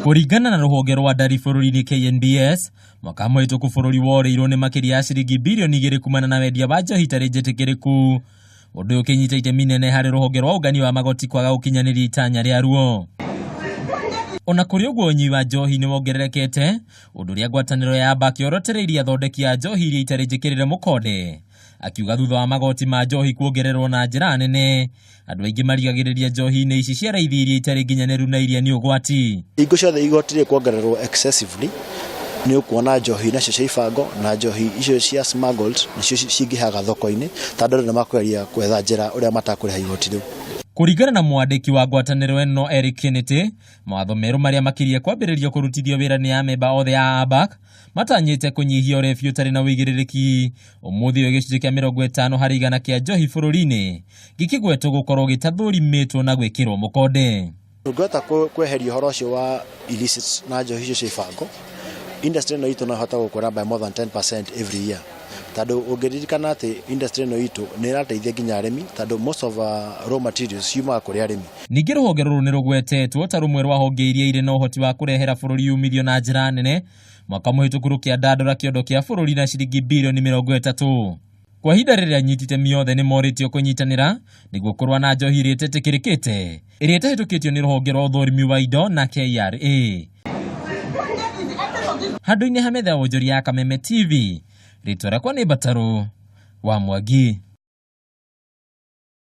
Kũringana na rũhonge rwa ndari bũrũri-inĩ KNBS, mwaka mũhĩtũku bũrũri worĩirwo nĩ makĩria ya ciringi birioni 2 kumana na wendia wa njohi itarĩ njĩtĩkĩrĩku. Ũndũ ũyũ ũkĩnyita itemi inene harĩ rũhonge rwa ũngania wa magoti kwaga gũkinyanĩria itanya rĩaruo. Ona kũrĩ ũguo, ũnyui wa njohi nĩ wongererekete, ũndũ ũrĩa ngwatanĩro ya ABAK yorotereirie athondeki a njohi iria itarĩ njĩkĩrĩre mũkonde. Akiuga thutha wa magoti ma njohi kuongererwo na njĩra nene, andũ aingĩ marigagĩrĩria njohi-inĩ ici cia raithi iria itarĩ nginyanĩru na iria nĩ ũgwati. Hingo ciothe igoti rĩkuongererwo excessively, nĩ ũkuona njohi nacio cia ibango na njohi icio cia smuggled nacio cingĩhaga thoko-inĩ, tondũ andũ nĩ makũgeria gwetha njĩra ũrĩa matakũrĩha igoti rĩu. Kũringana na mwandĩki wa ngwatanĩro ĩno Eric Kennedy, mawatho merũ marĩa makĩria kwambĩrĩrio kũrutithio wĩra nĩ amemba othe a ABAK matanyĩte kũnyihia ũrebi ũtarĩ na ũigĩrĩrĩki. Ũmũthĩ ũyũ gĩcunjĩ kĩa 50% kĩa njohi bũrũri-inĩ gĩkĩgwetwo gũkorwo gĩtathũrimĩtwo na gwĩkĩrwo mũkonde. Tũngĩhota kweheria ũhoro ũcio wa illicit na njohi icio cia ibango, industry ĩno itũ no ĩhote gũkũra by more than 10% every year, tondũ ũngĩririkana atĩ industry ĩno itũ nĩ ĩrateithia nginya arĩmi, tondũ most of raw materials ciumaga kũrĩ arĩmi. Ningĩ rũhonge rũrũ nĩ rũgwetetwo ta rũmwe rwa honge iria irĩ na ũhoti wa kũrehera bũrũri umithio na njĩra nene. Mwaka mũhĩtũku rũkĩandandũra kĩondo kĩa bũrũri na ciringi birioni 30. Kwa ihinda rĩrĩa anyiti itemi othe nĩ morĩtio kũnyitanĩra nĩguo kũrũa na njohi ĩrĩa ĩtetĩkĩrĩkĩte, ĩrĩa ĩtahĩtũkĩtio nĩ rũhonge rwa ũthũrimi wa indo na KRA. Handũ-inĩ ha metha ya wonjoria ya Kameme TV, rĩtwa rĩakwa nĩ Mbatarũ wa Mwangi.